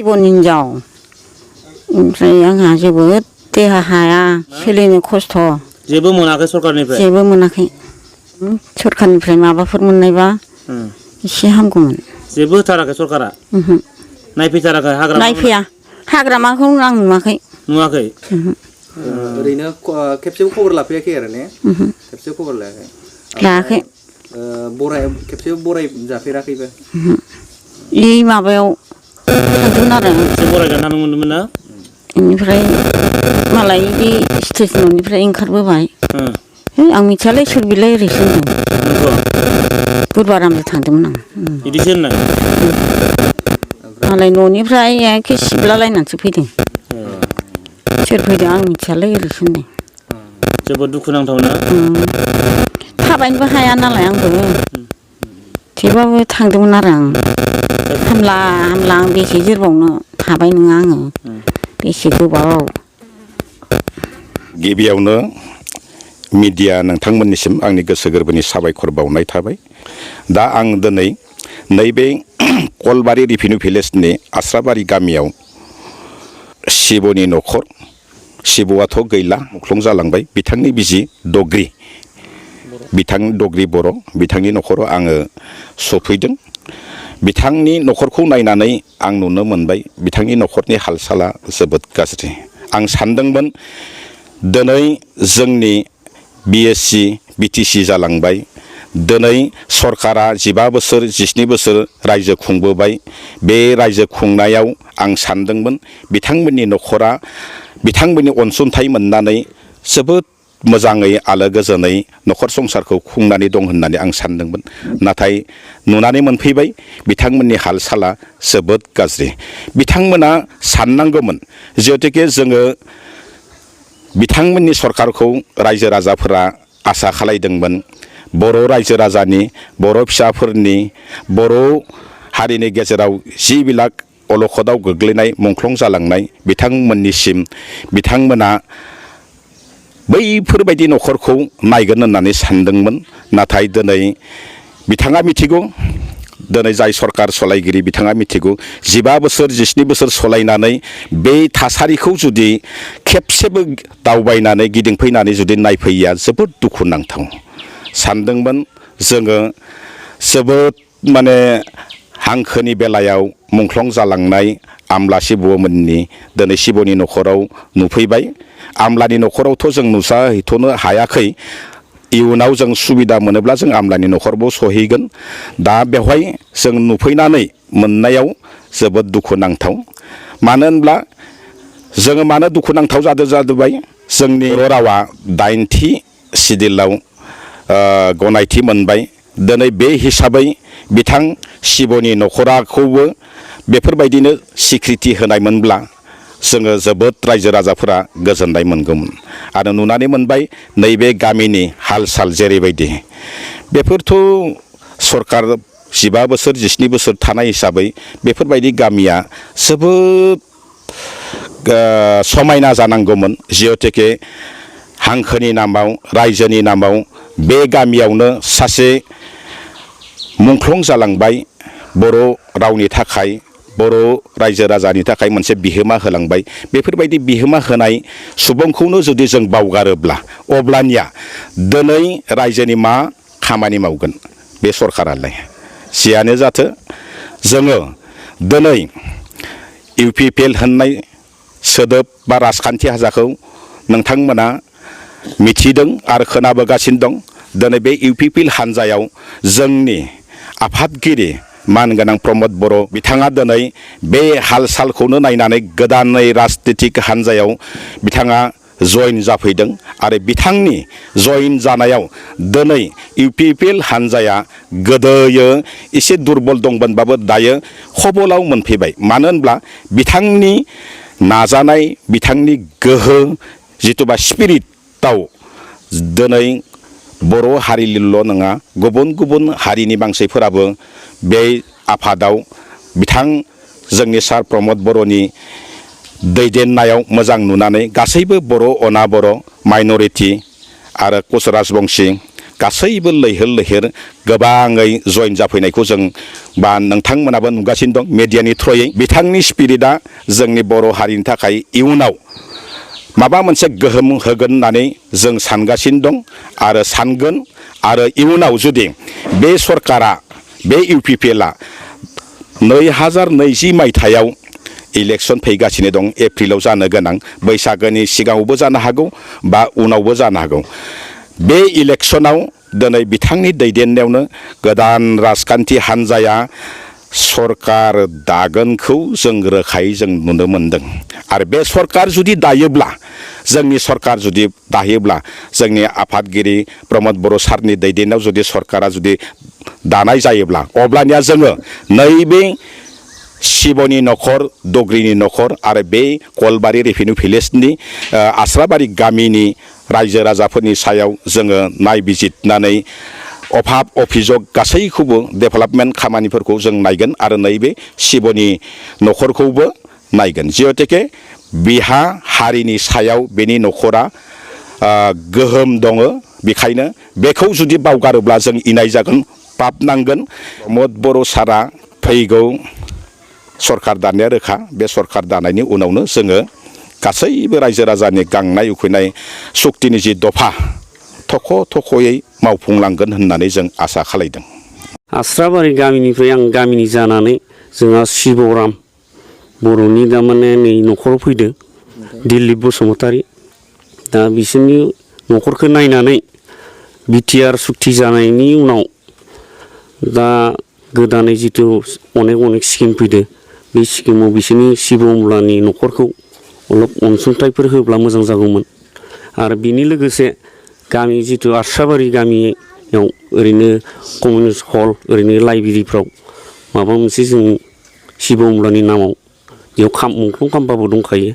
15 हिनजाव ओमफ्राय आंहा जोबोद देहा हाया सोलिनो खस्थ' जेबो मोनाखै सरखारनिफ्राय जेबो मोनाखै सरखारनिफ्राय माबाफोर मोननायबा एसे हामगौमोन जेबो होथाराखै सरखारा नायफैथाराखै हाग्रामा नायफैया हाग्रामाखौ आं नुवाखै ओरैनो खेबसेबो खबर लाफैयाखै आरो ने खेबसेबो खबर लायाखै लायाखै खेबसेबो बराय जाफेराखैबो इ माबायाव थांदोंमोन आरो एसे बरायजानो थांनो मोनदोंमोन ना बेनिफ्राय मालाय बे स्टेसननिफ्राय ओंखारबोबाय आं मिथियालै सोर बिलाय ओरैसो होनदों बुधबारामजों थांदोंमोन आं बिदिसो होननाय मालाय न'निफ्राय एखे सिबलालायनानैसो फैदों सोर फैदों आं मिथियालै ओरैसो होनदों जोबोद दुखुनांथावना थाबायनोबो हाया नालाय आंबो थेवबाबो थांदोंमोन आरो आं हामला आं बेसे जोरबावनो थाबाय नङा आङो बेसे गोबाव गिबियावनो मिडिया नोंथांमोननिसिम आंनि गोसो गोरबोनि साबायखर बावनाय थाबाय दा आं दिनै नैबे कलबारि रिभिनिउ भिलेजनि आस्राबारि गामियाव शिबनि न'खर शिबआथ' गैला मुख्लं जालांबाय बिथांनि बिसि दग्रि बर' बिथांनि न'खराव आङो सफैदों बिथांनि न'खरखौ नायनानै आं नुनो मोनबाय बिथांनि न'खरनि हाल साला जोबोद गाज्रि आं सानदोंमोन दिनै जोंनि बिएससि बिटिसि जालांबाय दिनै सरकारा 15 बोसोर 17 बोसोर रायजो खुंबोबाय बे रायजो खुंनायाव आं सानदोंमोन बिथांमोननि न'खरा बिथांमोननि अनसुंथाइ मोननानै जोबोद मोजाङै आलो गोजोनै न'खर संसारखौ खुंनानै दं होननानै आं सानदोंमोन नाथाय नुनानै मोनफैबाय बिथांमोननि हाल साला जोबोद गाज्रि बिथांमोना साननांगौमोन जिहेतुके जोङो बिथांमोननि सरकारखौ रायजो राजाफोरा आसा खालायदोंमोन बर' रायजो राजानि बर' फिसाफोरनि बर' हारिनि गेजेराव जिबिलाक अलखदाव गोग्लैनाय मुंख्लं जालांनाय बिथांमोननिसिम बिथांमोना बैफोरबायदि न'खरखौ नायगोन होननानै सानदोंमोन नाथाय दिनै बिथाङा मिथिगौ दिनै जाय सरकार सलायगिरि बिथाङा मिथिगौ 15 बोसोर 17 बोसोर सलायनानै बे थासारिखौ जुदि खेबसेबो दावबायनानै गिदिंफैनानै जुदि नायफैया जोबोद दुखुनांथाव सानदोंमोन जोङो जोबोद माने हांखोनि बेलायाव मुंख्लं जालांनाय आमला शिबमोननि दिनै शिबनि न'खराव नुफैबाय आमलानि न'खरावथ' जों नुजाहैथ'नो हायाखै इयुनाव जों सुबिदा मोनोब्ला जों आमलानि न'खरबो सहैगोन दा बेवहाय जों नुफैनानै मोननायाव जोबोद दुखुनांथाव मानो होनब्ला जोङो मानो दुखुनांथाव जादोंबाय जोंनि बर' रावा 8थि सिडिउलाव गनायथि मोनबाय दिनै बे हिसाबै बिथां शिबनि न'खरखौबो बेफोरबायदिनो स्वीकृति होनायमोनब्ला जोङो जोबोद रायजो राजाफोरा गोजोननाय मोनगौमोन आरो नुनानै मोनबाय नैबे गामिनि हाल साल जेरैबायदि बेफोरथ' सरकार 15 बोसोर 17 बोसोर थानाय हिसाबै बेफोरबायदि गामिया जोबोद समायना जानांगौमन जिहेतुके हांखोनि नामाव रायजोनि नामाव बे गामियावनो सासे मुंख्लं जालांबाय बर' रावनि थाखाय बर' रायजो राजानि थाखाय मोनसे बिहोमा होलांबाय बेफोरबायदि बिहोमा होनाय सुबुंखौनो जुदि जों बावगारोब्ला अब्लानिया दिनै रायजोनि मा खामानि मावगोन बे सरकारालाय जियानो जाथो जोङो दिनै UPPL होननाय सोदोब बा राजखान्थि हान्जाखौ नोंथांमोना मिथिदों आरो खोनाबोगासिनो दं दिनै बे UPPL हान्जायाव जोंनि आफादगिरि मानगोनां प्रमद बर' बिथाङा दिनै बे हाल सालखौनो नायनानै गोदानै राजनितिक हान्जायाव बिथाङा जइन जाफैदों आरो बिथांनि जइन जानायाव दिनै UPPL हान्जाया गोदोयो एसे दुरबल दंमोनबाबो दायो खबलाव मोनफैबाय मानो होनब्ला बिथांनि नाजानाय बिथांनि गोहो जिथुबा स्पिरिटआव दिनै बर' हारिनिल' नङा गुबुन गुबुन हारिनि मानसिफोराबो बे आफादाव बिथां जोंनि सार प्रमद बर'नि दैदेननायाव मोजां नुनानै गासैबो बर' अना बर' माइन'रिटि आरो कच राजबंसि गासैबो लैहोर लैहोर गोबाङै जइन जाफैनायखौ जों बा नोंथांमोनाबो नुगासिनो दं मिडियानि थ्रयै बिथांनि स्पिरिटआ जोंनि बर' हारिनि थाखाय इयुनाव माबा मोनसे गोहोम होगोन होननानै जों सानगासिनो दं आरो सानगोन आरो इयुनाव जुदि बे सरकारा बे UPPLआ 2020 मायथाइयाव इलेक्सन फैगासिनो दं एप्रिलाव जानो गोनां बैसागोनि सिगाङावबो जानो हागौ बा उनावबो जानो हागौ बे इलेक्सनाव दिनै बिथांनि दैदेननायावनो गोदान राजखान्थि हान्जाया सरकार दागोनखौ जों रोखायै जों नुनो मोनदों आरो बे सरकार जुदि दायोब्ला जोंनि सरकार जुदि दायोब्ला जोंनि आफादगिरि प्रमद बर' सारनि दैदेननायाव जुदि सरकारा जुदि दानाय जायोब्ला अब्लानिया जोङो नैबे शिबनि नखर दग्रिनि नखर आरो बे कलबारि रेभिनिउ भिलेजनि आस्राबारि गामिनि रायजो राजाफोरनि सायाव जोङो नायबिजिरनानै अभाब अभिजग गासैखौबो डेभेलपमेन्ट खामानिफोरखौ जों नायगोन आरो नैबे शिबनि नखरखौबो नायगोन जिहेतुके बिहा हारिनि सायाव बेनि नखरा गोहोम दङ बेखायनो बेखौ जुदि बावगारोब्ला जों इनाय जागोन पाप नांगोन प्रमद बर' सारा फैगौ सरकार दानाया रोखा बे सरकार दानायनि उनावनो जोङो गासैबो रायजो राजानि गांनाय उखैनाय सक्तिनि जि दफा थख' थख'यै मावफुंलांगोन होननानै जों आसा खालायदों। आस्राबारि गामिनिफ्राय आं गामिनि जानानै जोंहा शिबराम बर'नि दा माने नै न'खराव फैदो दिलीप बसुमतारी दा बिसोरनि न'खरखौ नायनानै बिटिआर सुक्ति जानायनि उनाव दा गोदानै जिथु अनेक स्किम फैदो बे स्किमाव बिसोरनि शिबमलानि न'खरखौ अलप अनसुंथाइफोर होब्ला मोजां जागौमोन आरो बिनि लोगोसे गामि जिथु आस्राबारि गामियाव ओरैनो कमिउनिटि हल ओरैनो लाइब्रेरिफ्राव माबा मोनसे जों शिबमलानि नामाव बेयाव मुंख्लं खाम्फाबो दंखायो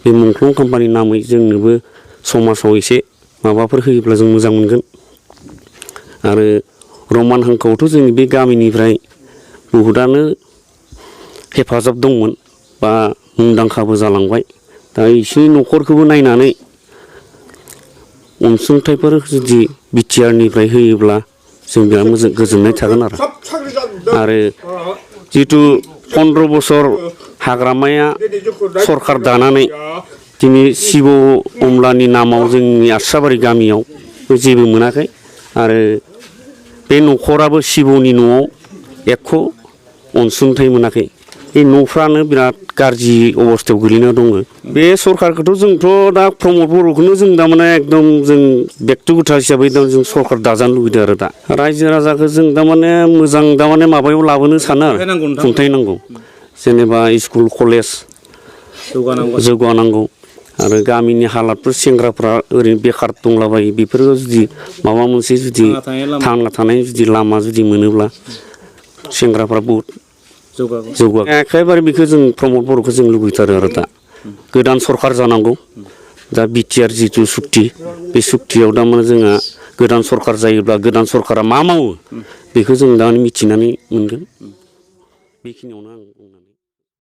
बे मुंख्लं खाम्फानि नामै जोंनोबो समाजाव एसे माबाफोर होयोब्ला जों मोजां मोनगोन आरो रमान हांखोआवथ' जोंनि बे गामिनिफ्राय बहुदानो हेफाजाब दंमोन बा मुंदांखाबो जालांबाय दा बिसोरनि न'खरखौबो नायनानै अनसुंथाइफोर जुदि बिटिआरनिफ्राय होयोब्ला जों बिराद मोजां गोजोननाय थागोन आरो जिथु 15 बोसोर हाग्रामाया सरकार दानानै दिनै शिबमलानि नामाव जोंनि आस्राबारि गामियाव जेबो मोनाखै आरो बे न'खराबो शिबनि न'आव एख' अनसुंथाइ मोनाखै बे न'फ्रानो बिराद गाज्रि अबस्थायाव गोलैना दङ बे सरकारखौथ' जोंथ' दा प्रमद बर'खौनो जों दामाने एकदम जों बेक्तिगत हिसाबै दा जों सरकार दाजानो लुबैदों आरो दा रायजो राजाखौ जों दामाने मोजां दामाने माबायाव लाबोनो सानो आरो खुंथाय नांगौ जेनेबा स्कुल कलेज जौगानांगौ आरो गामिनि हालादफोर सेंग्राफ्रा ओरैनो बेखार दंलाबायो बेफोरखौ जुदि माबा मोनसे जुदि थांना थानाय जुदि लामा जुदि मोनोब्ला सेंग्राफ्रा बहुत जौगागोन एखेबारे बेखौ जों प्रमद बर'खौ जों लुबैथारो आरो दा गोदान सरकार जानांगौ दा बिटिआर जिथु सुक्ति बे सुक्तियाव दा माने जोंहा गोदान सरकार जायोब्ला गोदान सरकारा मा मावो बेखौ जों दा मिथिनानै मोनगोन बेखिनियावनो आं